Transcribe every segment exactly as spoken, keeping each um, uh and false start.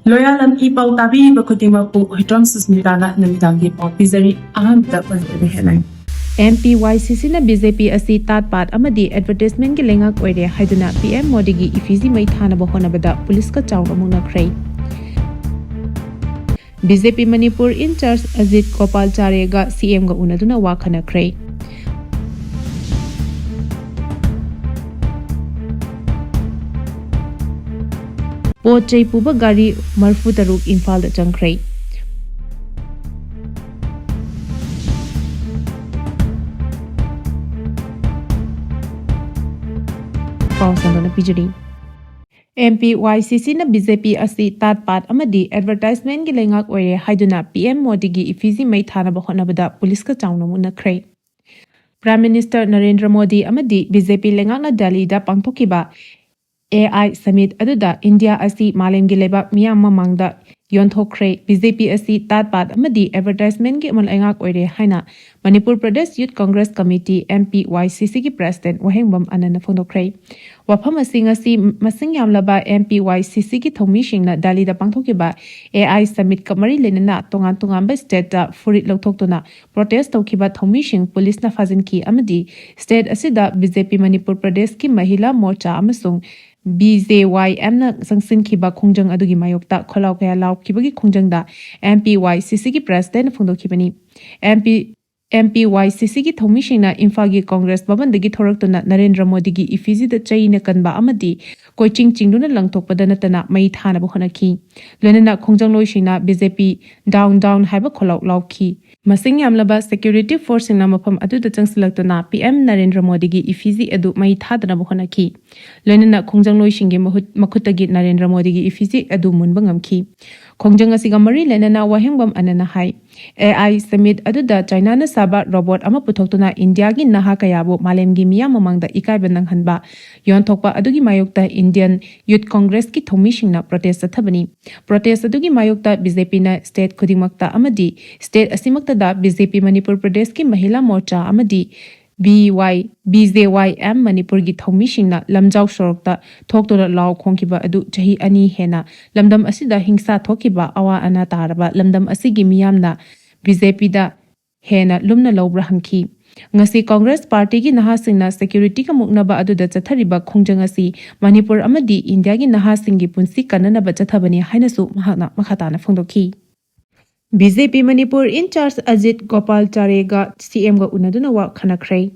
ꯂꯣꯌꯥꯂꯝ E ꯄꯥꯎ ꯇꯥꯕꯤꯔꯤꯕ ꯈꯨꯗꯤꯡꯃꯛꯄꯨ ꯍꯨꯏꯗ꯭ꯔꯣꯝ ꯁꯨꯁꯃꯤꯇꯥꯅ ꯅꯨꯃꯤꯗꯥꯡꯒꯤ ꯄꯥꯎ ꯄꯤꯖꯔꯤ꯫ ꯑꯍꯥꯟꯕꯗ ꯄꯟꯖꯕ ꯍꯦꯠꯂꯥꯏꯟ꯫ ꯑꯦꯝ ꯄꯤ ꯋꯥꯏ ꯁꯤ ꯁꯤꯅ ꯕꯤ ꯖꯦ ꯄꯤ ꯑꯁꯤ ꯇꯥꯠ ꯄꯥꯠ ꯑꯃꯗꯤ ꯑꯦꯗꯚꯔꯇꯤꯁꯃꯦꯟꯒꯤ ꯂꯩꯉꯥꯛ ꯑꯣꯏꯔꯦ ꯍꯥꯏꯗꯨꯅ ꯄꯤ ꯑꯦꯝ ꯃꯣꯗꯤꯒꯤ ꯏꯐꯤꯖꯤ ꯃꯩ ꯊꯥꯅꯕ ꯍꯣꯠꯅꯕꯗ ꯄꯨꯂꯤꯁꯀ ꯆꯥꯎꯅ ꯃꯨꯛꯅꯈ꯭ꯔꯦ꯫ ꯕꯤ ꯖꯦ ꯄꯤ ꯃꯅꯤꯄꯨꯔ ꯏꯟꯆꯥꯔꯖ ꯑꯖꯤꯠ ꯒꯣꯄꯥꯜꯆꯥꯔꯌ ꯒ ꯁꯤ ꯑꯦꯝꯒ ꯎꯅꯗꯨꯅ ꯋꯥ ꯈꯟꯅꯈ꯭ꯔꯦ꯫ ꯄꯣꯠ ꯆꯩ ꯄꯨꯕ ꯒꯥꯔꯤ ꯃꯔꯤꯐꯨ ꯇꯔꯨꯛ ꯏꯝꯐꯥꯜꯗ ꯆꯪꯈ꯭ꯔꯦ꯫ ꯄꯥꯎ ꯁꯟꯗꯣꯛꯅ ꯄꯤꯖꯔꯤ꯫ ꯑꯦꯝ ꯄꯤ ꯋꯥꯏ ꯁꯤ ꯁꯤꯅ ꯕꯤ ꯖꯦ ꯄꯤ ꯑꯁꯤ ꯇꯥꯠ ꯄꯥꯠ ꯑꯃꯗꯤ ꯑꯦꯗꯚꯔꯇꯥꯏꯖꯃꯦꯟꯒꯤ ꯂꯩꯉꯥꯛ ꯑꯣꯏꯔꯦ ꯍꯥꯏꯗꯨꯅ ꯄꯤ ꯑꯦꯝ ꯃꯣꯗꯤꯒꯤ ꯏꯐꯤꯖꯤ ꯃꯩ ꯊꯥꯅꯕ ꯍꯣꯠꯅꯕꯗ ꯄꯨꯂꯤꯁꯀ ꯆꯥꯎꯅ ꯃꯨꯛꯅꯈ꯭ꯔꯦ꯫ ꯄ꯭ꯔꯥꯏꯝ ꯃꯤꯅꯤꯁꯇꯔ ꯅꯔꯦꯟꯗ꯭ꯔ ꯃꯣꯗꯤ ꯑꯃꯗꯤ ꯕꯤ ꯖꯦ ꯄꯤ ꯂꯩꯉꯥꯛꯅ ꯗꯦꯜꯂꯤꯗ ꯄꯥꯡꯊꯣꯛꯈꯤꯕ ꯑꯦ ꯑꯥꯏ ꯁꯃꯤꯠ ꯑꯗꯨꯗ ꯏꯟꯗꯤꯌꯥ ꯑꯁꯤ ꯃꯥꯂꯦꯝꯒꯤ ꯂꯩꯕꯥꯛ ꯃꯤꯌꯥꯝ ꯃꯃꯥꯡꯗ ꯌꯣꯟꯊꯣꯛꯈ꯭ꯔꯦ꯫ ꯕꯤ ꯖꯦ ꯄꯤ ꯑꯁꯤ ꯇꯥꯠ ꯄꯥꯠ ꯑꯃꯗꯤ ꯑꯦꯗꯚꯔꯇꯥꯏꯖꯃꯦꯟꯒꯤ ꯑꯃ ꯂꯩꯉꯥꯛ ꯑꯣꯏꯔꯦ ꯍꯥꯏꯅ ꯃꯅꯤꯄꯨꯔ ꯄ꯭ꯔꯗꯦꯁ ꯌꯨꯠ ꯀꯪꯒ꯭ꯔꯦꯁ ꯀꯃꯤꯇꯤ, ꯑꯦꯝ ꯄꯤ ꯋꯥꯏ ꯁꯤ ꯁꯤꯒꯤ ꯄ꯭ꯔꯦꯁꯤꯗꯦꯟꯠ ꯋꯥꯍꯦꯡꯕꯝ ꯑꯅꯟꯅ ꯐꯣꯡꯗꯣꯛꯈ꯭ꯔꯦ꯫ ꯋꯥꯐꯝ ꯑꯁꯤ ꯉꯁꯤ ꯃꯁꯤꯡ ꯌꯥꯝꯂꯕ ꯑꯦꯝ ꯄꯤ ꯋꯥꯏ ꯁꯤ ꯁꯤꯒꯤ ꯊꯧꯃꯤꯁꯤꯡꯅ ꯗꯦꯜꯂꯤꯗ ꯄꯥꯡꯊꯣꯛꯈꯤꯕ ꯑꯦ ꯑꯥꯏ ꯁꯃꯤꯠꯀ ꯃꯔꯤ ꯂꯩꯅꯅ ꯇꯣꯉꯥꯟ ꯇꯣꯉꯥꯟꯕ ꯁ꯭ꯇꯦꯠꯇ ꯐꯨꯔꯤꯠ ꯂꯧꯊꯣꯛꯇꯨꯅ ꯄ꯭ꯔꯣꯇꯦꯁ ꯇꯧꯈꯤꯕ ꯊꯧꯃꯤꯁꯤꯡ ꯄꯨꯂꯤꯁꯅ ꯐꯥꯖꯤꯟꯈꯤ ꯑꯃꯗꯤ ꯁ꯭ꯇꯦꯠ ꯑꯁꯤꯗ ꯕꯤ ꯖꯦ ꯄꯤ ꯃꯅꯤꯄꯨꯔ ꯄ꯭ꯔꯗꯦꯁꯀꯤ ꯃꯍꯤꯂꯥ ꯃꯣꯔꯆꯥ ꯑꯃꯁꯨꯡ ꯕꯤ ꯖꯦ ꯋꯥꯏ ꯑꯦꯝꯅ ꯆꯪꯁꯤꯟꯈꯤꯕ ꯈꯣꯡꯖꯪ ꯑꯗꯨꯒꯤ ꯃꯥꯌꯣꯛꯇ ꯈꯣꯜꯂꯥꯎ ꯀꯌꯥ ꯂꯥꯎꯈꯤꯕꯒꯤ ꯈꯣꯡꯖꯪꯗ ꯑꯦꯝ ꯄꯤ ꯋꯥꯏ ꯁꯤ ꯁꯤꯒꯤ ꯄ꯭ꯔꯦꯁꯤꯗꯦꯟꯠꯅ ꯐꯣꯡꯗꯣꯛꯈꯤꯕꯅꯤ꯫ ꯑꯦꯝ ꯄꯤ, ꯑꯦꯝ ꯄꯤ ꯋꯥꯏ ꯁꯤ ꯁꯤꯒꯤ ꯊꯧꯃꯤꯁꯤꯡꯅ ꯏꯝꯐꯥꯜꯒꯤ ꯀꯪꯒ꯭ꯔꯦꯁ ꯚꯕꯟꯗꯒꯤ ꯊꯣꯔꯛꯇꯨꯅ ꯅꯔꯦꯟꯗ꯭ꯔ ꯃꯣꯗꯤꯒꯤ ꯏꯐꯤꯖꯤꯗ ꯆꯩꯅ ꯀꯟꯕ ꯑꯃꯗꯤ ꯀꯣꯏꯆꯤꯡ ꯆꯤꯡꯗꯨꯅ ꯂꯪꯊꯣꯛꯄꯗ ꯅꯠꯇꯅ ꯃꯩ ꯊꯥꯅꯕ ꯍꯣꯠꯅꯈꯤ꯫ ꯂꯣꯏꯅꯅ ꯈꯣꯡꯖꯪꯂꯣꯏꯁꯤꯡꯅ ꯕꯤ ꯖꯦ ꯄꯤ ꯗꯥꯎꯟ ꯗꯥꯎꯟ ꯍꯥꯏꯕ ꯈꯣꯜꯂꯥꯎ ꯂꯥꯎꯈꯤ꯫ ꯃꯁꯤꯡ ꯌꯥꯝꯂꯕ ꯁꯦꯀ꯭ꯌꯨꯔꯤꯇꯤ ꯐꯣꯔꯁꯁꯤꯡꯅ ꯃꯐꯝ ꯑꯗꯨꯗ ꯆꯪꯁꯤꯜꯂꯛꯇꯨꯅ ꯄꯤ ꯑꯦꯝ ꯅꯔꯦꯟꯗ꯭ꯔ ꯃꯣꯗꯤꯒꯤ ꯏꯐꯤꯖꯤ ꯑꯗꯨ ꯃꯩ ꯊꯥꯗꯅꯕ ꯍꯣꯠꯅꯈꯤ꯫ ꯂꯣꯏꯅꯅ ꯈꯣꯡꯖꯪꯂꯣꯏꯁꯤꯡꯒꯤ ꯃꯍꯨꯠ, ꯃꯈꯨꯠꯇꯒꯤ ꯅꯔꯦꯟꯗ꯭ꯔ ꯃꯣꯗꯤꯒꯤ ꯏꯐꯤꯖꯤ ꯑꯗꯨ ꯃꯨꯟꯕ ꯉꯝꯈꯤ꯫ ꯈꯣꯡꯖꯪ ꯑꯁꯤꯒ ꯃꯔꯤ ꯂꯩꯅꯅ ꯋꯥꯍꯦꯡꯕꯝ ꯑꯅꯟꯅ ꯍꯥꯏ, ꯑꯦ ꯑꯥꯏ ꯁꯃꯤꯠ ꯑꯗꯨꯗ ꯆꯥꯏꯅꯥꯅ ꯁꯥꯕ ꯔꯣꯕꯣꯠ ꯑꯃ ꯄꯨꯊꯣꯛꯇꯨꯅ ꯏꯟꯗꯤꯌꯥꯒꯤ ꯅꯍꯥ ꯀꯌꯥꯕꯨ ꯃꯥꯂꯦꯝꯒꯤ ꯃꯤꯌꯥꯝ ꯃꯃꯥꯡꯗ ꯏꯀꯥꯏꯕ ꯅꯪꯍꯟꯕ ꯌꯣꯟꯊꯣꯛꯄ ꯑꯗꯨꯒꯤ ꯃꯥꯌꯣꯛꯇ ꯏꯟꯗꯤꯌꯟ ꯌꯨꯠ ꯀꯪꯒ꯭ꯔꯦꯁꯀꯤ ꯊꯧꯃꯤꯁꯤꯡꯅ ꯄ꯭ꯔꯣꯇꯦꯁ ꯆꯠꯊꯕꯅꯤ꯫ ꯄ꯭ꯔꯣꯇꯦꯁ ꯑꯗꯨꯒꯤ ꯃꯥꯌꯣꯛꯇ ꯕꯤ ꯖꯦ ꯄꯤꯅ ꯁ꯭ꯇꯦꯠ ꯈꯨꯗꯤꯡꯃꯛꯇ ꯑꯃꯗꯤ ꯁ꯭ꯇꯦꯠ ꯑꯁꯤꯃꯛꯇꯗ ꯕꯤ ꯖꯦ ꯄꯤ ꯃꯅꯤꯄꯨꯔ ꯄ꯭ꯔꯗꯦꯁꯀꯤ ꯃꯍꯤꯂꯥ ꯃꯣꯔꯆꯥ ꯑꯃꯗꯤ B Y, B J Y M ꯃꯅꯤꯄꯨꯔꯒꯤ ꯊꯧꯃꯤꯁꯤꯡꯅ ꯂꯝꯖꯥꯎ ꯁꯣꯔꯣꯛꯇ ꯊꯣꯛꯇꯨꯅ ꯂꯥꯎ ꯈꯣꯡꯈꯤꯕ ꯑꯗꯨ ꯆꯍꯤ ꯑꯅꯤ ꯍꯦꯟꯅ ꯂꯝꯗꯝ ꯑꯁꯤꯗ ꯍꯤꯡꯁꯥ ꯊꯣꯛꯈꯤꯕ, ꯑꯋꯥ ꯑꯅꯥ ꯇꯥꯔꯕ ꯂꯝꯗꯝ ꯑꯁꯤꯒꯤ ꯃꯤꯌꯥꯝꯅ B J Pꯗ ꯍꯦꯟꯅ ꯂꯨꯝꯅ ꯂꯧꯕ꯭ꯔꯥ ꯍꯪꯈꯤ꯫ ꯉꯁꯤ ꯀꯪꯒ꯭ꯔꯦꯁ ꯄꯥꯔꯇꯤꯒꯤ ꯅꯍꯥꯁꯤꯡꯅ ꯁꯦꯀ꯭ꯌꯨꯔꯤꯇꯤꯒ ꯃꯨꯛꯅꯕ ꯑꯗꯨꯗ ꯆꯠꯊꯔꯤꯕ ꯈꯣꯡꯖꯪ ꯑꯁꯤ ꯃꯅꯤꯄꯨꯔ ꯑꯃꯗꯤ ꯏꯟꯗꯤꯌꯥꯒꯤ ꯅꯍꯥꯁꯤꯡꯒꯤ ꯄꯨꯟꯁꯤ ꯀꯟꯅꯅꯕ ꯆꯠꯊꯕꯅꯤ ꯍꯥꯏꯅꯁꯨ ꯃꯍꯥꯛꯅ ꯃꯈꯥ ꯇꯥꯅ ꯐꯣꯡꯗꯣꯛꯈꯤ꯫ B J P Manipur in charge Ajit ꯒꯣꯄꯥꯜꯆꯥꯔꯦꯒ C M ꯒ ꯎꯅꯗꯨꯅ ꯋꯥ ꯈꯟꯅꯈ꯭ꯔꯦ꯫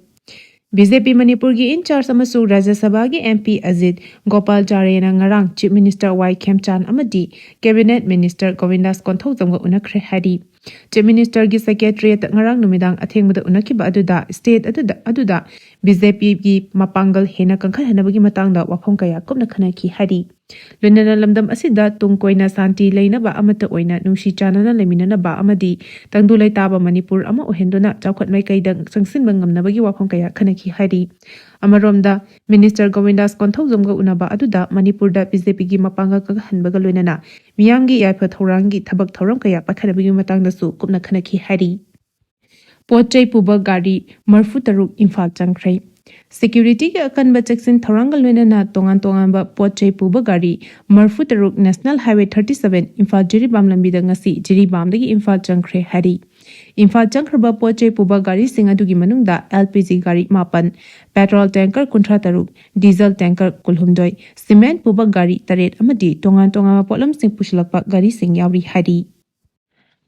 B J P ꯃꯅꯤꯄꯨꯔꯒꯤ ꯏꯟꯆꯥꯔꯖ ꯑꯃꯁꯨꯡ ꯔꯥꯖ꯭ꯌ ꯁꯚꯥꯒꯤ M P ꯑꯖꯤꯠ ꯒꯣꯄꯥꯜꯆꯥꯔꯦꯅ ꯉꯔꯥꯡ Chief Minister Y ꯈꯦꯝꯆꯥꯟ ꯑꯃꯗꯤ Cabinet Minister ꯒꯣꯕꯤꯟꯗꯥꯁ ꯀꯣꯟꯊꯧꯖꯝꯒ ꯎꯅꯈ꯭ꯔꯦ ꯍꯥꯏꯔꯤ꯫ Chief Ministerꯒꯤ Secretariatꯇ ꯉꯔꯥꯡ ꯅꯨꯃꯤꯗꯥꯡ ꯑꯊꯦꯡꯕꯗ ꯎꯅꯈꯤꯕ ꯑꯗꯨꯗ state ꯑꯗꯨꯗ, ꯑꯗꯨꯗ B J Pꯒꯤ ꯃꯄꯥꯡꯒꯜ ꯍꯦꯟꯅ ꯀꯟꯈꯠꯍꯟꯅꯕꯒꯤ ꯃꯇꯥꯡꯗ ꯋꯥꯐꯝ ꯀꯌꯥ ꯀꯨꯞꯅ ꯈꯟꯅꯈꯤ ꯍꯥꯏꯔꯤ꯫ ꯂꯣꯏꯅꯅ ꯂꯝꯗꯝ ꯑꯁꯤꯗ ꯇꯨꯡ ꯀꯣꯏꯅ ꯁꯥꯟꯇꯤ ꯂꯩꯅꯕ, ꯑꯃꯠꯇ ꯑꯣꯏꯅ ꯅꯨꯡꯁꯤ ꯆꯥꯟꯅꯅ ꯂꯩꯃꯤꯟꯅꯅꯕ ꯑꯃꯗꯤ ꯇꯪꯗꯨ ꯂꯩꯇꯥꯕ ꯃꯅꯤꯄꯨꯔ ꯑꯃ ꯑꯣꯏꯍꯟꯗꯨꯅ ꯆꯥꯎꯈꯠ ꯃꯥꯏꯀꯩꯗ ꯆꯪꯁꯤꯟꯕ ꯉꯝꯅꯕꯒꯤ ꯋꯥꯐꯝ ꯀꯌꯥ ꯈꯟꯅꯈꯤ ꯍꯥꯏꯔꯤ꯫ ꯑꯃꯔꯣꯝꯗ, Minister ꯒꯣꯕꯤꯟꯗꯥꯁ ꯀꯣꯟꯊꯧꯖꯝꯒ ꯎꯅꯕ ꯑꯗꯨꯗ ꯃꯅꯤꯄꯨꯔꯗ B J Pꯒꯤ ꯃꯄꯥꯡꯒꯜ ꯀꯟꯈꯠꯍꯟꯕꯒ ꯂꯣꯏꯅꯅ ꯃꯤꯌꯥꯝꯒꯤ ꯌꯥꯏꯐ ꯊꯧꯔꯥꯡꯒꯤ ꯊꯕꯛ ꯊꯧꯔꯝ ꯀꯌꯥ ꯄꯥꯏꯈꯠꯅꯕꯒꯤ ꯃꯇꯥꯡꯗꯁꯨ ꯀꯨꯞꯅ ꯈꯟꯅꯈꯤ ꯍꯥꯏꯔꯤ꯫ ꯄꯣꯠ ꯆꯩ ꯄꯨꯕ ꯒꯥꯔꯤ ꯃꯔꯤꯐꯨ ꯇꯔꯨꯛ ꯏꯝꯐꯥꯜ ꯆꯪꯈ꯭ꯔꯦ꯫ Securityꯒꯤ ꯑꯀꯟꯕ ꯆꯦꯛꯁꯤꯟ ꯊꯧꯔꯥꯡꯒ ꯂꯣꯏꯅꯅ ꯇꯣꯉꯥꯟ ꯇꯣꯉꯥꯟꯕ ꯄꯣꯠ ꯆꯩ ꯄꯨꯕ ꯒꯥꯔꯤ ꯃꯔꯤꯐꯨ ꯇꯔꯨꯛ National Highway thirty seven Imphal Jiribam ꯂꯝꯕꯤꯗ ꯉꯁꯤ ꯖꯤꯔꯤꯕꯥꯝꯗꯒꯤ ꯏꯝꯐꯥꯜ ꯆꯪꯈ꯭ꯔꯦ ꯍꯥꯏꯔꯤ꯫ ꯏꯝꯐꯥꯜ ꯆꯪꯈ꯭ꯔꯕ ꯄꯣꯠ ꯆꯩ ꯄꯨꯕ ꯒꯥꯔꯤꯁꯤꯡ ꯑꯗꯨꯒꯤ ꯃꯅꯨꯡꯗ L P G ꯒꯥꯔꯤ ꯃꯥꯄꯟ, petrol tanker ꯀꯨꯟꯊ꯭ꯔꯥ ꯇꯔꯨꯛ, diesel tanker ꯀꯨꯟꯍꯨꯝꯗꯣꯏ, cement ꯄꯨꯕ ꯒꯥꯔꯤ ꯇꯔꯦꯠ ꯑꯃꯗꯤ ꯇꯣꯉꯥꯟ ꯇꯣꯉꯥꯟꯕ ꯄꯣꯠꯂꯝꯁꯤꯡ ꯄꯨꯁꯤꯜꯂꯛꯄ ꯒꯥꯔꯤꯁꯤꯡ ꯌꯥꯎꯔꯤ ꯍꯥꯏꯔꯤ꯫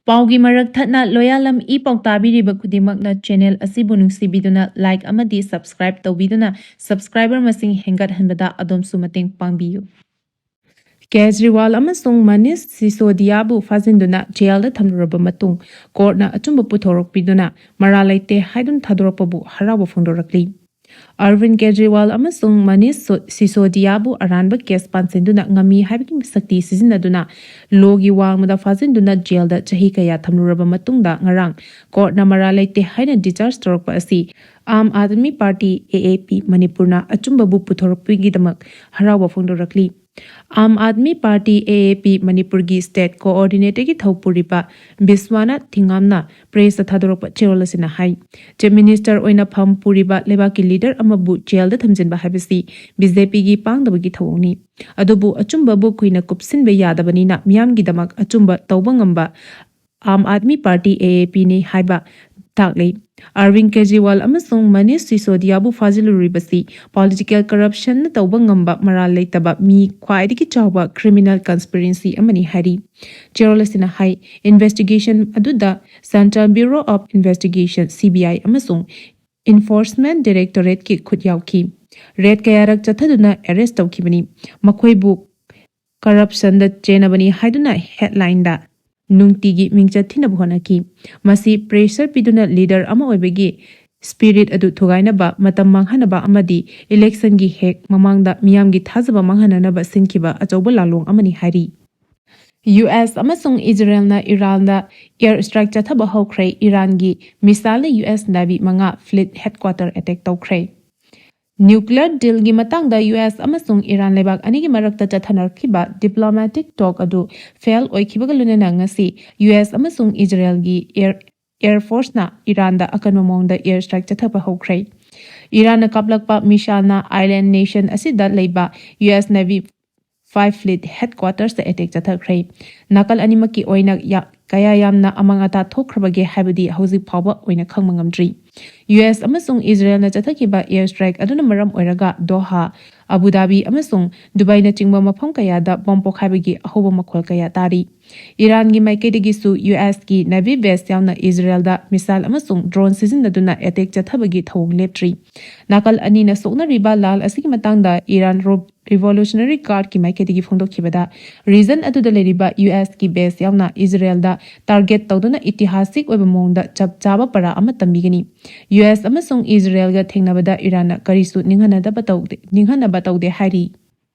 ꯄꯥꯎꯒꯤ ꯃꯔꯛ ꯊꯠꯅ ꯂꯣꯌꯥꯂꯝ ꯏ ꯄꯥꯎ ꯇꯥꯕꯤꯔꯤꯕ ꯈꯨꯗꯤꯡꯃꯛꯅ channel ꯑꯁꯤꯕꯨ ꯅꯨꯡꯁꯤꯕꯤꯗꯨꯅ like ꯑꯃꯗꯤ subscribe ꯇꯧꯕꯤꯗꯨꯅ subscriber ꯃꯁꯤꯡ ꯍꯦꯟꯒꯠꯍꯟꯕꯗ ꯑꯗꯣꯝꯁꯨ ꯃꯇꯦꯡ ꯄꯥꯡꯕꯤꯌꯨ꯫ ꯀꯦꯖ꯭ꯔꯤꯋꯥꯜ ꯑꯃꯁꯨꯡ ꯃꯅꯤꯁ ꯁꯤꯁꯣꯗꯤꯌꯥꯕꯨ ꯐꯥꯖꯤꯟꯗꯨꯅ ꯖꯦꯜꯗ ꯊꯝꯂꯨꯔꯕ ꯃꯇꯨꯡ ꯀꯣꯔꯠꯅ ꯑꯆꯨꯝꯕ ꯄꯨꯊꯣꯔꯛꯄꯤꯗꯨꯅ ꯃꯔꯥꯜ ꯂꯩꯇꯦ ꯍꯥꯏꯗꯨꯅ ꯊꯥꯗꯣꯔꯛꯄꯕꯨ ꯍꯔꯥꯎꯕ ꯐꯣꯡꯗꯣꯔꯛꯂꯤ꯫ ꯑꯔꯕꯤꯟ ꯀꯦꯖ꯭ꯔꯤꯋꯥꯜ ꯑꯃꯁꯨꯡ ꯃꯅꯤꯁ ꯁꯣ-, ꯁꯤꯁꯣꯗꯤꯌꯥꯕꯨ ꯑꯔꯥꯟꯕ ꯀꯦꯁ ꯄꯥꯟꯁꯤꯟꯗꯨꯅ ꯉꯝꯃꯤ ꯍꯥꯏꯕꯒꯤ ꯁꯛꯇꯤ ꯁꯤꯖꯤꯟꯅꯗꯨꯅ ꯂꯣꯒꯤ ꯋꯥꯡꯃꯗ ꯐꯥꯖꯤꯟꯗꯨꯅ ꯖꯦꯜꯗ ꯆꯍꯤ ꯀꯌꯥ ꯊꯝꯂꯨꯔꯕ ꯃꯇꯨꯡꯗ ꯉꯔꯥꯡ ꯀꯣꯔꯠꯅ ꯃꯔꯥꯜ ꯂꯩꯇꯦ ꯍꯥꯏꯅ discharge ꯇꯧꯔꯛꯄ ꯑꯁꯤ Aam Aadmi party, A A P, ꯃꯅꯤꯄꯨꯔꯅ ꯑꯆꯨꯝꯕꯕꯨ ꯄꯨꯊꯣꯔꯛꯄꯒꯤꯗꯃꯛ ꯍꯔꯥꯎꯕ ꯐꯣꯡꯗꯣꯔꯛꯂꯤ꯫ ꯑꯥꯝ ꯑꯥꯗꯃꯤ ꯄꯥꯔꯇꯤ, ꯑꯦ ꯑꯦ ꯄꯤ, ꯃꯅꯤꯄꯨꯔꯒꯤ ꯁ꯭ꯇꯦꯠ ꯀꯣꯑꯣꯔꯗꯤꯅꯦꯇꯔꯒꯤ ꯊꯧ ꯄꯨꯔꯤꯕ ꯕꯤꯁ꯭ꯋꯥꯅꯥꯊ ꯊꯤꯉꯥꯝꯅ ꯄ꯭ꯔꯦꯁꯇ ꯊꯥꯗꯣꯔꯛꯄ ꯆꯦꯔꯣꯜ ꯑꯁꯤꯅ ꯍꯥꯏ, ꯆꯤꯐ ꯃꯤꯅꯤꯁꯇꯔ ꯑꯣꯏꯅ ꯐꯝ ꯄꯨꯔꯤꯕ ꯂꯩꯕꯥꯛꯀꯤ ꯂꯤꯗꯔ ꯑꯃꯕꯨ ꯖꯦꯜꯗ ꯊꯝꯖꯤꯟꯕ ꯍꯥꯏꯕꯁꯤ ꯕꯤ ꯖꯦ ꯄꯤꯒꯤ ꯄꯥꯡꯗꯕꯒꯤ ꯊꯧꯑꯣꯡꯅꯤ꯫ ꯑꯗꯨꯕꯨ ꯑꯆꯨꯝꯕꯕꯨ ꯀꯨꯏꯅ ꯀꯨꯞꯁꯤꯟꯕ ꯌꯥꯗꯕꯅꯤꯅ ꯃꯤꯌꯥꯝꯒꯤꯗꯃꯛ ꯑꯆꯨꯝꯕ ꯇꯧꯕ ꯉꯝꯕ ꯑꯥꯝ ꯑꯥꯗꯃꯤ ꯄꯥꯔꯇꯤ, ꯑꯦ ꯑꯦ ꯄꯤꯅꯤ ꯍꯥꯏꯕ ꯇꯥꯛꯂꯤ꯫ ꯑꯔꯕꯤꯟꯗ ꯀꯦꯖꯔꯤꯋꯥꯜ ꯑꯃꯁꯨꯡ ꯃꯅꯤꯁ ꯁꯤꯁꯣꯗꯤꯌꯥꯕꯨ ꯐꯥꯖꯤꯜꯂꯨꯔꯤꯕꯁꯤ ꯄꯣꯂꯤꯇꯤꯀꯦꯜ ꯀꯔꯞꯁꯟꯅ ꯇꯧꯕ ꯉꯝꯕ ꯃꯔꯥꯜ ꯂꯩꯇꯕ ꯃꯤ ꯈ꯭ꯋꯥꯏꯗꯒꯤ ꯆꯥꯎꯕ ꯀ꯭ꯔꯤꯃꯤꯅꯦꯜ ꯀꯟꯁꯄꯤꯔꯦꯟꯁꯤ ꯑꯃꯅꯤ ꯍꯥꯏꯔꯤ꯫ ꯆꯦꯔꯣꯜ ꯑꯁꯤꯅ ꯍꯥꯏ, ꯏꯟꯚꯦꯁꯇꯤꯒꯦꯁꯟ ꯑꯗꯨꯗ Central Bureau of Investigation, C B I, ꯑꯃꯁꯨꯡ ꯏꯟꯐꯣꯔꯁꯃꯦꯟ ꯗꯥꯏꯔꯦꯛꯇꯣꯔꯦꯠꯀꯤ ꯈꯨꯠ ꯌꯥꯎꯈꯤ꯫ ꯔꯦꯗ ꯀꯌꯥꯔꯛ ꯆꯠꯊꯗꯨꯅ ꯑꯦꯔꯦꯁ ꯇꯧꯈꯤꯕꯅꯤ꯫ ꯃꯈꯣꯏꯕꯨ ꯀꯔꯞꯁꯟꯗ ꯆꯦꯟꯅꯕꯅꯤ ꯍꯥꯏꯗꯨꯅ ꯍꯦꯗꯂꯥꯏꯟꯗ ꯅꯨꯡꯇꯤꯒꯤ ꯃꯤꯡꯆꯠ ꯊꯤꯅꯕ ꯍꯣꯠꯅꯈꯤ꯫ ꯃꯁꯤ ꯄ꯭ꯔꯦꯁꯔ ꯄꯤꯗꯨꯅ ꯂꯤꯗꯔ ꯑꯃ ꯑꯣꯏꯕꯒꯤ ꯁ꯭ꯄꯤꯔꯤꯠ ꯑꯗꯨ ꯊꯨꯒꯥꯏꯅꯕ, ꯃꯇꯝ ꯃꯥꯡꯍꯟꯅꯕ ꯑꯃꯗꯤ ꯏꯂꯦꯛꯁꯟꯒꯤ ꯍꯦꯛ ꯃꯃꯥꯡꯗ ꯃꯤꯌꯥꯝꯒꯤ ꯊꯥꯖꯕ ꯃꯥꯡꯍꯟꯅꯅꯕ ꯁꯤꯟꯈꯤꯕ ꯑꯆꯧꯕ ꯂꯥꯜꯂꯣꯡ ꯑꯃꯅꯤ ꯍꯥꯏꯔꯤ꯫ ꯌꯨ ꯑꯦꯁ ꯑꯃꯁꯨꯡ ꯏꯖꯔꯦꯜꯅ ꯏꯔꯥꯟꯗ ꯑꯦꯌꯔ ꯁ꯭ꯇ꯭ꯔꯥꯏꯛ ꯆꯠꯊꯕ ꯍꯧꯈ꯭ꯔꯦ꯫ ꯏꯔꯥꯟꯒꯤ ꯃꯤꯁꯥꯏꯜꯅ ꯌꯨ ꯑꯦꯁ ꯅꯦꯚꯤ ꯃꯉꯥ ꯐ꯭ꯂꯤꯠ ꯍꯦꯗꯀ꯭ꯋꯥꯇꯔ ꯑꯦꯇꯦꯛ ꯇꯧꯈ꯭ꯔꯦ꯫ ꯅ꯭ꯌꯨꯀ꯭ꯂꯤꯌꯔ ꯗꯤꯜꯒꯤ ꯃꯇꯥꯡꯗ ꯌꯨ ꯑꯦꯁ ꯑꯃꯁꯨꯡ ꯏꯔꯥꯟ ꯂꯩꯕꯥꯛ ꯑꯅꯤꯒꯤ ꯃꯔꯛꯇ ꯆꯠꯊꯅꯔꯛꯈꯤꯕ ꯗꯤꯄ꯭ꯂꯣꯃꯦꯇꯤꯛ ꯇꯣꯛ ꯑꯗꯨ ꯐꯦꯜ ꯑꯣꯏꯈꯤꯕꯒ ꯂꯣꯏꯅꯅ ꯉꯁꯤ ꯌꯨ ꯑꯦꯁ ꯑꯃꯁꯨꯡ ꯏꯖꯔꯦꯜꯒꯤ ꯑꯦꯌꯔ, ꯑꯦꯌꯔ ꯐꯣꯔꯁꯅ ꯏꯔꯥꯟꯗ ꯑꯀꯟꯕ ꯃꯑꯣꯡꯗ ꯑꯦꯌꯔ ꯁ꯭ꯇ꯭ꯔꯥꯏꯛ ꯆꯠꯊꯕ ꯍꯧꯈ꯭ꯔꯦ꯫ ꯏꯔꯥꯟꯅ ꯀꯥꯞꯂꯛꯄ ꯃꯤꯁꯥꯏꯜꯅ ꯑꯥꯏꯂꯦꯟ ꯅꯦꯁꯟ ꯑꯁꯤꯗ ꯂꯩꯕ U S navy five fleet ꯍꯦꯗꯀ꯭ꯋꯥꯇꯔꯁꯇ ꯑꯦꯇꯦꯛ ꯆꯠꯊꯈ꯭ꯔꯦ꯫ ꯅꯥꯀꯜ ꯑꯅꯤꯃꯛꯀꯤ ꯑꯣꯏꯅ ꯌꯥ-, ꯀꯌꯥ ꯌꯥꯝꯅ ꯑꯃꯥꯡ ꯑꯇꯥ ꯊꯣꯛꯈ꯭ꯔꯕꯒꯦ ꯍꯥꯏꯕꯗꯤ ꯍꯧꯖꯤꯛ ꯐꯥꯎꯕ ꯑꯣꯏꯅ ꯈꯪꯕ ꯉꯝꯗ꯭ꯔꯤ꯫ ꯌꯨ ꯑꯦꯁ ꯑꯃꯁꯨꯡ ꯏꯖꯔꯦꯜꯅ ꯆꯠꯊꯈꯤꯕ ꯑꯦꯌꯔ ꯁ꯭ꯇ꯭ꯔꯥꯏꯛ ꯑꯗꯨꯅ ꯃꯔꯝ ꯑꯣꯏꯔꯒ ꯗꯣꯍꯥ, ꯑꯕꯨ ꯙꯥꯕꯤ ꯑꯃꯁꯨꯡ ꯗꯨꯕꯥꯏꯅꯆꯤꯡꯕ ꯃꯐꯝ ꯀꯌꯥꯗ ꯕꯣꯝ ꯄꯣꯈꯥꯏꯕꯒꯤ ꯑꯍꯧꯕ ꯃꯈꯣꯜ ꯀꯌꯥ ꯇꯥꯔꯤ꯫ ꯏꯔꯥꯟꯒꯤ ꯃꯥꯏꯀꯩꯗꯒꯤꯁꯨ ꯌꯨ ꯑꯦꯁꯀꯤ ꯅꯦꯚꯤ ꯕꯦꯁ ꯌꯥꯎꯅ ꯏꯖꯔꯦꯜꯗ ꯃꯤꯁꯥꯏꯜ ꯑꯃꯁꯨꯡ ꯗ꯭ꯔꯣꯟ ꯁꯤꯖꯤꯟꯅꯗꯨꯅ ꯑꯦꯇꯦꯛ ꯆꯠꯊꯕꯒꯤ ꯊꯧꯑꯣꯡ ꯂꯦꯞꯇ꯭ꯔꯤ꯫ ꯅꯥꯀꯜ ꯑꯅꯤꯅ ꯁꯣꯛꯅꯔꯤꯕ ꯂꯥꯜ ꯑꯁꯤꯒꯤ ꯃꯇꯥꯡꯗ ꯏꯔꯥꯟ ꯔꯣ-, ꯔꯤꯚꯣꯂꯨꯁꯅꯔꯤ ꯒꯥꯔꯗꯀꯤ ꯃꯥꯏꯀꯩꯗꯒꯤ ꯐꯣꯡꯗꯣꯛꯈꯤꯕꯗ, ꯔꯤꯖꯟ ꯑꯗꯨꯗ ꯂꯩꯔꯤꯕ ꯌꯨ ꯑꯦꯁꯀꯤ ꯕꯦꯁ ꯌꯥꯎꯅ ꯏꯖꯔꯦꯜꯗ ꯇꯥꯔꯒꯦꯠ ꯇꯧꯗꯨꯅ ꯏꯇꯤꯍꯥꯁꯤꯛ ꯑꯣꯏꯕ ꯃꯑꯣꯡꯗ ꯆꯞ ꯆꯥꯕ ꯄꯔꯥ ꯑꯃ ꯇꯝꯕꯤꯒꯅꯤ꯫ ꯌꯨ ꯑꯦꯁ ꯑꯃꯁꯨꯡ ꯏꯖꯔꯦꯜꯒ ꯊꯦꯡꯅꯕꯗ ꯏꯔꯥꯟꯅ ꯀꯔꯤꯁꯨ ꯅꯤꯡꯍꯟꯅꯗꯕ ꯇꯧꯗꯦ, ꯅꯤꯡꯍꯟꯅꯕ ꯇꯧꯗꯦ ꯍꯥꯏꯔꯤ꯫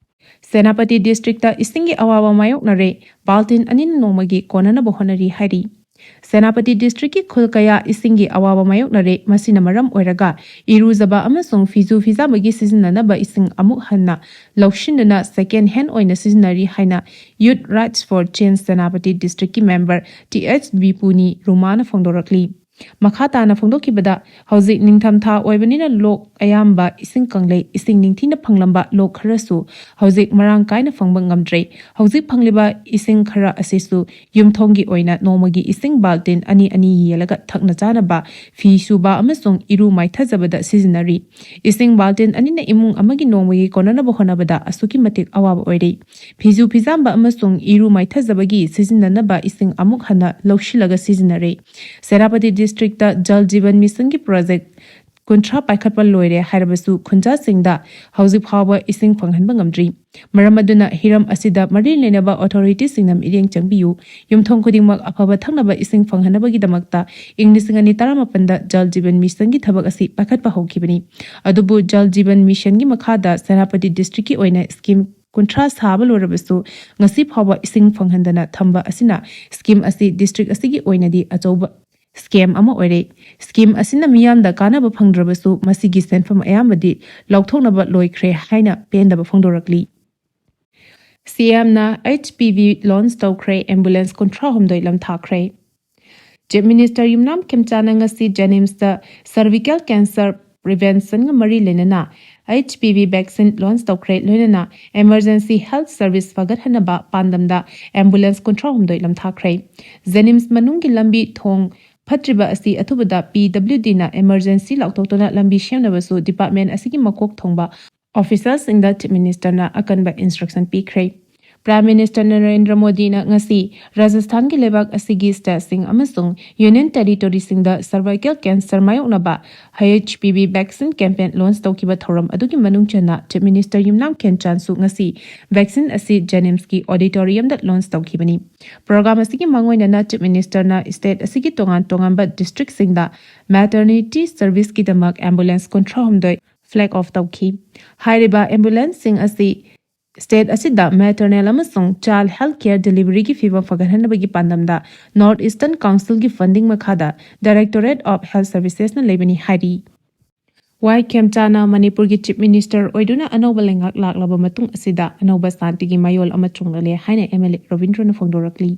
ꯁꯦꯅꯥꯄꯇꯤ ꯗꯤꯁꯇ꯭ꯔꯤꯛꯇ ꯏꯁꯤꯡꯒꯤ ꯑꯋꯥꯕ ꯃꯥꯌꯣꯛꯅꯔꯦ, ꯕꯥꯜꯇꯤꯟ ꯑꯅꯤꯅ ꯅꯣꯡꯃꯒꯤ ꯀꯣꯟꯅꯅꯕ ꯍꯣꯠꯅꯔꯤ ꯍꯥꯏꯔꯤ꯫ ꯁꯦꯅꯥꯄꯇꯤ ꯗꯤꯁꯇ꯭ꯔꯤꯛꯀꯤ ꯈꯨꯜ ꯀꯌꯥ ꯏꯁꯤꯡꯒꯤ ꯑꯋꯥꯕ ꯃꯥꯌꯣꯛꯅꯔꯦ꯫ ꯃꯁꯤꯅ ꯃꯔꯝ ꯑꯣꯏꯔꯒ ꯏꯔꯨꯖꯕ ꯑꯃꯁꯨꯡ ꯐꯤꯖꯨ ꯐꯤꯖꯥꯝꯕꯒꯤ ꯁꯤꯖꯤꯟꯅꯅꯕ ꯏꯁꯤꯡ ꯑꯃꯨꯛ ꯍꯟꯅ ꯂꯧꯁꯤꯟꯗꯨꯅ ꯁꯦꯀꯦꯟ ꯍꯦꯟ ꯑꯣꯏꯅ ꯁꯤꯖꯤꯟꯅꯔꯤ ꯍꯥꯏꯅ Youth Rights for Change Senapati ꯗꯤꯁꯇ꯭ꯔꯤꯛꯀꯤ ꯃꯦꯝꯕꯔ ꯇꯤ ꯑꯩꯆ ꯕꯤꯄꯨꯅꯤ ꯔꯨꯃꯥꯅ ꯐꯣꯡꯗꯣꯔꯛꯂꯤ꯫ ꯃꯈꯥ ꯇꯥꯅ ꯐꯣꯡꯗꯣꯛꯈꯤꯕꯗ, ꯍꯧꯖꯤꯛ ꯅꯤꯡꯊꯝꯊꯥ ꯑꯣꯏꯕꯅꯤꯅ ꯂꯣꯛ ꯑꯌꯥꯝꯕ ꯏꯁꯤꯡ ꯀꯪꯂꯦ꯫ ꯏꯁꯤꯡ ꯅꯤꯡꯊꯤꯅ ꯐꯪꯂꯝꯕ ꯂꯣꯛ ꯈꯔꯁꯨ ꯍꯧꯖꯤꯛ ꯃꯔꯥꯡ ꯀꯥꯏꯅ ꯐꯪꯕ ꯉꯝꯗ꯭ꯔꯦ꯫ ꯍꯧꯖꯤꯛ ꯐꯪꯂꯤꯕ ꯏꯁꯤꯡ ꯈꯔ ꯑꯁꯤꯁꯨ ꯌꯨꯝꯊꯣꯡꯒꯤ ꯑꯣꯏꯅ ꯅꯣꯡꯃꯒꯤ ꯏꯁꯤꯡ ꯕꯥꯜꯇꯤꯟ ꯑꯅꯤ ꯑꯅꯤ ꯌꯦꯜꯂꯒ ꯊꯛꯅ ꯆꯥꯅꯕ, ꯐꯤ ꯁꯨꯕ ꯑꯃꯁꯨꯡ ꯏꯔꯨ ꯃꯥꯏꯊꯖꯕꯗ ꯁꯤꯖꯤꯟꯅꯔꯤ꯫ ꯏꯁꯤꯡ ꯕꯥꯜꯇꯤꯟ ꯑꯅꯤꯅ ꯏꯃꯨꯡ ꯑꯃꯒꯤ ꯅꯣꯡꯃꯒꯤ ꯀꯣꯟꯅꯅꯕ ꯍꯣꯠꯅꯕꯗ ꯑꯁꯨꯛꯀꯤ ꯃꯇꯤꯛ ꯑꯋꯥꯕ ꯑꯣꯏꯔꯦ꯫ ꯐꯤꯖꯨ ꯐꯤꯖꯥꯝꯕ ꯑꯃꯁꯨꯡ ꯏꯔꯨ ꯃꯥꯏꯊꯖꯕꯒꯤ ꯁꯤꯖꯤꯟꯅꯅꯕ ꯏꯁꯤꯡ ꯑꯃꯨꯛ ꯍꯟꯅ ꯂꯧꯁꯤꯜꯂꯒ ꯁꯤꯖꯤꯟꯅꯔꯦ꯫ ꯁꯦꯅꯥꯄꯇꯤ ꯗꯤꯁꯇ꯭ꯔꯤꯛꯇ ꯖꯜ ꯖꯤꯕꯟ ꯃꯤꯁꯟꯒꯤ ꯄ꯭ꯔꯣꯖꯦꯛ ꯀꯨꯟꯊ꯭ꯔꯥ ꯄꯥꯏꯈꯠꯄ ꯂꯣꯏꯔꯦ ꯍꯥꯏꯔꯕꯁꯨ ꯈꯨꯟꯖꯥꯁꯤꯡꯗ ꯍꯧꯖꯤꯛ ꯐꯥꯎꯕ ꯏꯁꯤꯡ ꯐꯪꯍꯟꯕ ꯉꯝꯗ꯭ꯔꯤ꯫ ꯃꯔꯝ ꯑꯗꯨꯅ ꯍꯤꯔꯝ ꯑꯁꯤꯗ ꯃꯔꯤ ꯂꯩꯅꯕ ꯑꯣꯊꯣꯔꯤꯇꯤꯁꯤꯡꯅ ꯃꯤꯠꯌꯦꯡ ꯆꯪꯕꯤꯌꯨ꯫ ꯌꯨꯝꯊꯣꯡ ꯈꯨꯗꯤꯡꯃꯛ ꯑꯐꯕ ꯊꯛꯅꯕ ꯏꯁꯤꯡ ꯐꯪꯍꯟꯅꯕꯒꯤꯗꯃꯛꯇ ꯏꯪ ꯂꯤꯁꯤꯡ ꯑꯅꯤ ꯇꯔꯥꯃꯥꯄꯟꯗ ꯖꯜ ꯖꯤꯕꯟ ꯃꯤꯁꯟꯒꯤ ꯊꯕꯛ ꯑꯁꯤ ꯄꯥꯏꯈꯠꯄ ꯍꯧꯈꯤꯕꯅꯤ꯫ ꯑꯗꯨꯕꯨ ꯖꯜ ꯖꯤꯕꯟ ꯃꯤꯁꯟꯒꯤ ꯃꯈꯥꯗ ꯁꯦꯅꯥꯄꯇꯤ ꯗꯤꯁꯇ꯭ꯔꯤꯛꯀꯤ ꯑꯣꯏꯅ ꯁ꯭ꯀꯤꯝ ꯀꯨꯟꯊ꯭ꯔꯥ ꯁꯥꯕ ꯂꯣꯏꯔꯕꯁꯨ ꯉꯁꯤ ꯐꯥꯎꯕ ꯏꯁꯤꯡ ꯐꯪꯍꯟꯗꯅ ꯊꯝꯕ ꯑꯁꯤꯅ ꯁ꯭ꯀꯤꯝ ꯑꯁꯤ ꯗꯤꯁꯇ꯭ꯔꯤꯛ ꯑꯁꯤꯒꯤ ꯑꯣꯏꯅꯗꯤ ꯑꯆꯧꯕ ꯁ꯭ꯀꯦꯝ ꯑꯃ ꯑꯣꯏꯔꯦ꯫ ꯁ꯭ꯀꯤꯝ ꯑꯁꯤꯅ ꯃꯤꯌꯥꯝꯗ ꯀꯥꯟꯅꯕ ꯐꯪꯗ꯭ꯔꯕꯁꯨ ꯃꯁꯤꯒꯤ ꯁꯦꯟꯐꯝ ꯑꯌꯥꯝꯕꯗꯤ ꯂꯧꯊꯣꯛꯅꯕ ꯂꯣꯏꯈ꯭ꯔꯦ ꯍꯥꯏꯅ ꯄꯦꯟꯗꯕ ꯐꯣꯡꯗꯣꯔꯛꯂꯤ꯫ ꯁꯤ ꯑꯦꯝꯅ ꯑꯩꯆ ꯄꯤ ꯚꯤ ꯂꯣꯟꯆ ꯇꯧꯈ꯭ꯔꯦ, ꯑꯦꯝꯕꯨꯂꯦꯟꯁ ꯀꯨꯟꯊ꯭ꯔꯥ ꯍꯨꯝꯗꯣꯏ ꯂꯝꯊꯥꯈ꯭ꯔꯦ꯫ ꯆꯤꯐ ꯃꯤꯅꯤꯁꯇꯔ ꯌꯨꯝꯅꯥꯝ ꯈꯦꯝꯆꯥꯟꯅ ꯉꯁꯤ ꯖꯦꯅꯤꯝꯁꯇ ꯁꯔꯚꯤꯀꯦꯜ ꯀꯦꯟꯁꯔ ꯄ꯭ꯔꯤꯚꯦꯟꯁꯟꯒ ꯃꯔꯤ ꯂꯩꯅꯅ H P V vaccine launch ꯇꯧꯈ꯭ꯔꯦ, ꯂꯣꯏꯅꯅ ꯏꯃꯔꯖꯦꯟꯁꯤ ꯍꯦꯜꯊ ꯁꯔꯚꯤꯁ ꯐꯒꯠꯍꯟꯅꯕ ꯄꯥꯟꯗꯝꯗ ꯑꯦꯝꯕꯨꯂꯦꯟꯁ ꯀꯨꯟꯊ꯭ꯔꯥ ꯍꯨꯝꯗꯣꯏ ꯂꯝꯊꯥꯈ꯭ꯔꯦ꯫ ꯖꯦꯅꯤꯝꯁ ꯃꯅꯨꯡꯒꯤ ꯂꯝꯕꯤ ꯊꯣꯡ ꯐꯠꯇ꯭ꯔꯤꯕ ꯑꯁꯤ ꯑꯊꯨꯕꯗ ꯄꯤ ꯗꯕ꯭ꯂꯤꯎ ꯗꯤꯅ ꯏꯃꯔꯖꯦꯟꯁꯤ ꯂꯥꯎꯊꯣꯛꯇꯨꯅ ꯂꯝꯕꯤ ꯁꯦꯝꯅꯕꯁꯨ ꯗꯤꯄꯥꯔꯠꯃꯦꯟ ꯑꯁꯤꯒꯤ ꯃꯀꯣꯛ ꯊꯣꯡꯕ ꯑꯣꯐꯤꯁꯔꯁꯤꯡꯗ ꯆꯤꯐ ꯃꯤꯅꯤꯁꯇꯔꯅ ꯑꯀꯟꯕ ꯏꯟꯁꯇ꯭ꯔꯛꯁꯟ ꯄꯤꯈ꯭ꯔꯦ꯫ ꯄ꯭ꯔꯥꯏꯝ ꯃꯤꯅꯤꯁꯇꯔ ꯅꯔꯦꯟꯗ꯭ꯔ ꯃꯣꯗꯤꯅ ꯉꯁꯤ ꯔꯥꯖꯁꯊꯥꯟꯒꯤ ꯂꯩꯕꯥꯛ ꯑꯁꯤꯒꯤ ꯁ꯭ꯇꯦꯠꯁꯤꯡ ꯑꯃꯁꯨꯡ ꯌꯨꯅꯤꯌꯟ ꯇꯦꯔꯤꯇꯣꯔꯤꯁꯤꯡꯗ ꯁꯔꯚꯥꯏꯀꯦꯜ ꯀꯦꯟꯁꯔ ꯃꯥꯌꯣꯛꯅꯕ H P V vaccine campaign launch ꯇꯧꯈꯤꯕ ꯊꯧꯔꯝ ꯑꯗꯨꯒꯤ ꯃꯅꯨꯡ ꯆꯟꯅ ꯆꯤꯐ ꯃꯤꯅꯤꯁꯇꯔ ꯌꯨꯝꯅꯥꯝ ꯈꯦꯟꯆꯥꯟꯁꯨ ꯉꯁꯤ ꯚꯦꯛꯁꯤꯟ ꯑꯁꯤ ꯖꯦꯅꯤꯝꯁꯀꯤ ꯑꯣꯗꯤꯇꯣꯔꯤꯌꯝꯗ ꯂꯣꯟꯆ ꯇꯧꯈꯤꯕꯅꯤ꯫ ꯄ꯭ꯔꯣꯒ꯭ꯔꯥꯝ ꯑꯁꯤꯒꯤ ꯃꯥꯡꯑꯣꯏꯅꯅ ꯆꯤꯐ ꯃꯤꯅꯤꯁꯇꯔꯅ ꯁ꯭ꯇꯦꯠ ꯑꯁꯤꯒꯤ ꯇꯣꯉꯥꯟ ꯇꯣꯉꯥꯟꯕ ꯗꯤꯁꯇ꯭ꯔꯤꯛꯁꯤꯡꯗ ꯃꯦꯇꯔꯅꯤꯇꯤ ꯁꯔꯚꯤꯁꯀꯤꯗꯃꯛ ꯑꯦꯝꯕꯨꯂꯦꯟꯁ ꯀꯨꯟꯊ꯭ꯔꯥ ꯍꯨꯝꯗꯣꯏ ꯐ꯭ꯂꯦꯒ ꯑꯣꯐ ꯇꯧꯈꯤ꯫ ꯍꯥꯏꯔꯤꯕ ꯑꯦꯝꯕꯨꯂꯦꯟꯁꯁꯤꯡ ꯑꯁꯤ State ꯑꯁꯤꯗ maternal ꯑꯃꯁꯨꯡ child health care deliveryꯒꯤ ꯐꯤꯕꯝ ꯐꯒꯠꯍꯟꯅꯕꯒꯤ ꯄꯥꯟꯗꯝꯗ North Eastern Councilꯒꯤ funding ꯃꯈꯥꯗ Directorate of Health Servicesꯅ ꯂꯩꯕꯅꯤ ꯍꯥꯏꯔꯤ꯫ ꯋꯥꯏ ꯈꯦꯝꯆꯥꯅ ꯃꯅꯤꯄꯨꯔꯒꯤ Chief Minister ꯑꯣꯏꯗꯨꯅ ꯑꯅꯧꯕ ꯂꯩꯉꯥꯛ ꯂꯥꯛꯂꯕ ꯃꯇꯨꯡ ꯑꯁꯤꯗ ꯑꯅꯧꯕ ꯁꯥꯟꯇꯤꯒꯤ ꯃꯌꯣꯜ ꯑꯃ ꯆꯣꯡꯂꯛꯂꯦ ꯍꯥꯏꯅ MLA ꯔꯕꯤꯟꯗ꯭ꯔꯣꯅ ꯐꯣꯡꯗꯣꯔꯛꯂꯤ꯫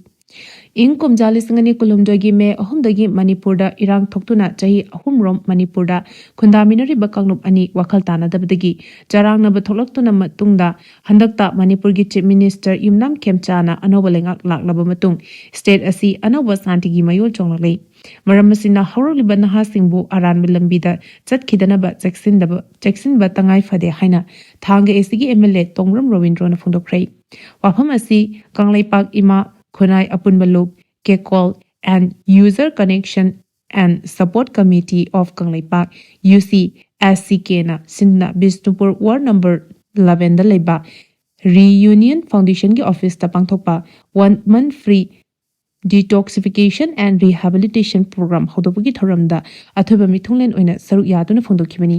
ꯏꯪ ꯀꯨꯝꯖꯥ ꯂꯤꯁꯤꯡ ꯑꯅꯤ ꯀꯨꯟꯍꯨꯝꯗꯣꯏꯒꯤ ꯃꯦ ꯑꯍꯨꯝꯗꯒꯤ ꯃꯅꯤꯄꯨꯔꯗ ꯏꯔꯥꯡ ꯊꯣꯛꯇꯨꯅ ꯆꯍꯤ ꯑꯍꯨꯝꯔꯣꯝ ꯃꯅꯤꯄꯨꯔꯗ ꯈꯨꯟꯗꯥꯃꯤꯟꯅꯔꯤꯕ ꯀꯥꯡꯂꯨꯞ ꯑꯅꯤ ꯋꯥꯈꯜ ꯇꯥꯅꯗꯕꯗꯒꯤ ꯆꯔꯥꯡꯅꯕ ꯊꯣꯛꯂꯛꯇꯨꯅ ꯃꯇꯨꯡꯗ ꯍꯟꯗꯛꯇ ꯃꯅꯤꯄꯨꯔꯒꯤ Chief Minister ꯌꯨꯝꯅꯥꯝ ꯈꯦꯝꯆꯥꯅ ꯑꯅꯧꯕ ꯂꯩꯉꯥꯛ ꯂꯥꯛꯂꯕ ꯃꯇꯨꯡ state ꯑꯁꯤ ꯑꯅꯧꯕ ꯁꯥꯟꯇꯤꯒꯤ ꯃꯌꯣꯜ ꯆꯣꯡꯂꯛꯂꯦ꯫ ꯃꯔꯝ ꯑꯁꯤꯅ ꯍꯧꯔꯛꯂꯤꯕ ꯅꯍꯥꯁꯤꯡꯕꯨ ꯑꯔꯥꯟꯕ ꯂꯝꯕꯤꯗ ꯆꯠꯈꯤꯗꯅꯕ ꯆꯦꯛꯁꯤꯟꯗꯕ, ꯆꯦꯛꯁꯤꯟꯕ ꯇꯉꯥꯏ ꯐꯗꯦ ꯍꯥꯏꯅ ꯊꯥꯡꯒ ACꯒꯤ MLA ꯇꯣꯡꯕ꯭ꯔꯝ ꯔꯕꯤꯟꯗ꯭ꯔꯣꯅ ꯐꯣꯡꯗꯣꯛꯈ꯭ꯔꯦ꯫ ꯋꯥꯐꯝ ꯑꯁꯤ ꯀꯪꯂꯩꯄꯥꯛ ꯏꯃꯥ, ꯈꯨꯟꯅꯥꯏ ꯑꯄꯨꯟꯕ ꯂꯨꯞ, KECOL and User Connection and Support Committee of Kangleipak, UCSCKꯅ ꯁꯤꯟꯗꯨꯅ ꯕꯤꯁꯅꯨꯄꯨꯔ ward number elevenꯗ ꯂꯩꯕ Reunion Foundationꯒꯤ officeꯇ ꯄꯥꯡꯊꯣꯛꯄ one month free detoxification and rehabilitation program ꯍꯧꯗꯣꯛꯄꯒꯤ ꯊꯧꯔꯝꯗ ꯑꯊꯣꯏꯕ ꯃꯤꯊꯨꯡꯂꯦꯟ ꯑꯣꯏꯅ ꯁꯔꯨꯛ ꯌꯥꯗꯨꯅ ꯐꯣꯡꯗꯣꯛꯈꯤꯕꯅꯤ꯫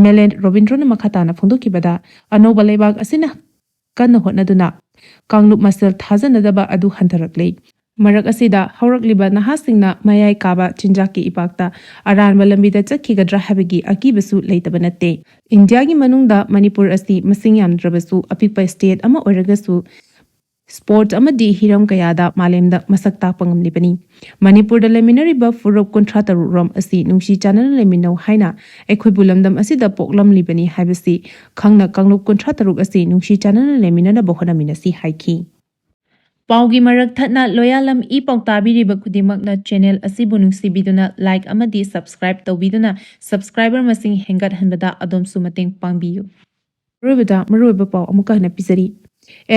MLA ꯔꯕꯤꯟꯗ꯭ꯔꯣꯅ ꯃꯈꯥ ꯇꯥꯅ ꯐꯣꯡꯗꯣꯛꯈꯤꯕꯗ, ꯑꯅꯧꯕ ꯂꯩꯕꯥꯛ ꯑꯁꯤꯅ ꯀꯟꯅ ꯍꯣꯠꯅꯗꯨꯅ ꯀꯥꯡꯂꯨꯞ ꯃꯁꯦꯜ ꯊꯥꯖꯅꯗꯕ ꯑꯗꯨ ꯍꯟꯊꯔꯛꯂꯦ꯫ ꯃꯔꯛ ꯑꯁꯤꯗ ꯍꯧꯔꯛꯂꯤꯕ ꯅꯍꯥꯁꯤꯡꯅ ꯃꯌꯥꯏ ꯀꯥꯕ ꯆꯤꯟꯖꯥꯛꯀꯤ ꯏꯄꯥꯛꯇ ꯑꯔꯥꯟꯕ ꯂꯝꯕꯤꯗ ꯆꯠꯈꯤꯒꯗ꯭ꯔꯥ ꯍꯥꯏꯕꯒꯤ ꯑꯀꯤꯕꯁꯨ ꯂꯩꯇꯕ ꯅꯠꯇꯦ꯫ ꯏꯟꯗꯤꯌꯥꯒꯤ ꯃꯅꯨꯡꯗ ꯃꯅꯤꯄꯨꯔ ꯑꯁꯤ ꯃꯁꯤꯡ ꯌꯥꯝꯗ꯭ꯔꯕꯁꯨ ꯑꯄꯤꯛꯄ state ꯑꯃ ꯑꯣꯏꯔꯒꯁꯨ sports ꯑꯃꯗꯤ ꯍꯤꯔꯝ ꯀꯌꯥꯗ ꯃꯥꯂꯦꯝꯗ ꯃꯁꯛ ꯇꯥꯛꯄ ꯉꯝꯂꯤꯕꯅꯤ꯫ ꯃꯅꯤꯄꯨꯔꯗ ꯂꯩꯃꯤꯟꯅꯔꯤꯕ ꯐꯨꯔꯨꯞ ꯀꯨꯟꯊ꯭ꯔꯥ ꯇꯔꯨꯛ ꯔꯣꯝ ꯑꯁꯤ ꯅꯨꯡꯁꯤ ꯆꯥꯟꯅꯅ ꯂꯩꯃꯤꯟꯅꯧ ꯍꯥꯏꯅ ꯑꯩꯈꯣꯏꯕꯨ ꯂꯝꯗꯝ ꯑꯁꯤꯗ ꯄꯣꯛꯂꯝꯂꯤꯕꯅꯤ ꯍꯥꯏꯕꯁꯤ ꯈꯪꯅ ꯀꯥꯡꯂꯨꯞ ꯀꯨꯟꯊ꯭ꯔꯥ ꯇꯔꯨꯛ ꯑꯁꯤ ꯅꯨꯡꯁꯤ ꯆꯥꯟꯅꯅ ꯂꯩꯃꯤꯟꯅꯅꯕ ꯍꯣꯠꯅꯃꯤꯟꯅꯁꯤ ꯍꯥꯏꯈꯤ꯫ ꯄꯥꯎꯒꯤ ꯃꯔꯛ ꯊꯠꯅ ꯂꯣꯌꯥꯂꯝ ꯏ ꯄꯥꯎ ꯇꯥꯕꯤꯔꯤꯕ ꯈꯨꯗꯤꯡꯃꯛꯅ channel ꯑꯁꯤꯕꯨ ꯅꯨꯡꯁꯤꯕꯤꯗꯨꯅ like ꯑꯃꯗꯤ subscribe ꯇꯧꯕꯤꯗꯨꯅ subscriber ꯃꯁꯤꯡ ꯍꯦꯟꯒꯠꯍꯟꯕꯗ ꯑꯗꯣꯝꯁꯨ ꯃꯇꯦꯡ ꯄꯥꯡꯕꯤꯌꯨ꯫ ꯑꯔꯣꯏꯕꯗ ꯃꯔꯨꯑꯣꯏꯕ ꯄꯥꯎ ꯑꯃꯨꯛꯀ ꯍꯟꯅ ꯄꯤꯖꯔꯤ꯫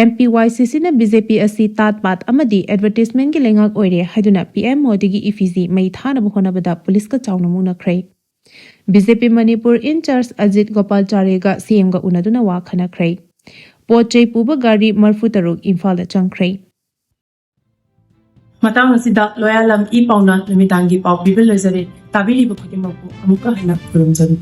MPYCCꯅ BJP ꯑꯁꯤ ꯇꯥꯠ ꯄꯥꯠ ꯑꯃꯗꯤ advertisementꯀꯤ ꯂꯩꯉꯥꯛ ꯑꯣꯏꯔꯦ ꯍꯥꯏꯗꯨꯅ PM ꯃꯣꯗꯤꯒꯤ effigy ꯃꯩ ꯊꯥꯅꯕ ꯍꯣꯠꯅꯕꯗ ꯄꯨꯂꯤꯁꯀ ꯆꯥꯎꯅ ꯃꯨꯛꯅꯈ꯭ꯔꯦ꯫ BJP Manipur in charge Ajit ꯒꯣꯄꯥꯜꯆꯥꯔꯤꯒ CMꯒ ꯎꯅꯗꯨꯅ ꯋꯥ ꯈꯟꯅꯈ꯭ꯔꯦ꯫ ꯄꯣꯠ ꯆꯩ ꯄꯨꯕ ꯒꯥꯔꯤ ꯃꯔꯤꯐꯨ ꯇꯔꯨꯛ ꯏꯝꯐꯥꯜꯗ ꯆꯪꯈ꯭ꯔꯦ꯫ ꯃꯇꯥꯡ ꯑꯁꯤꯗ ꯂꯣꯌꯥꯂꯝ ꯏ ꯄꯥꯎꯅ ꯅꯨꯃꯤꯗꯥꯡꯒꯤ ꯄꯥꯎ ꯄꯤꯕ ꯂꯣꯏꯖꯔꯦ꯫ ꯇꯥꯕꯤꯔꯤꯕ ꯈꯨꯗꯤꯡꯃꯛꯄꯨ ꯑꯃꯨꯛꯀ ꯍꯟꯅ ꯈꯨꯔꯨꯝꯖꯔꯤ꯫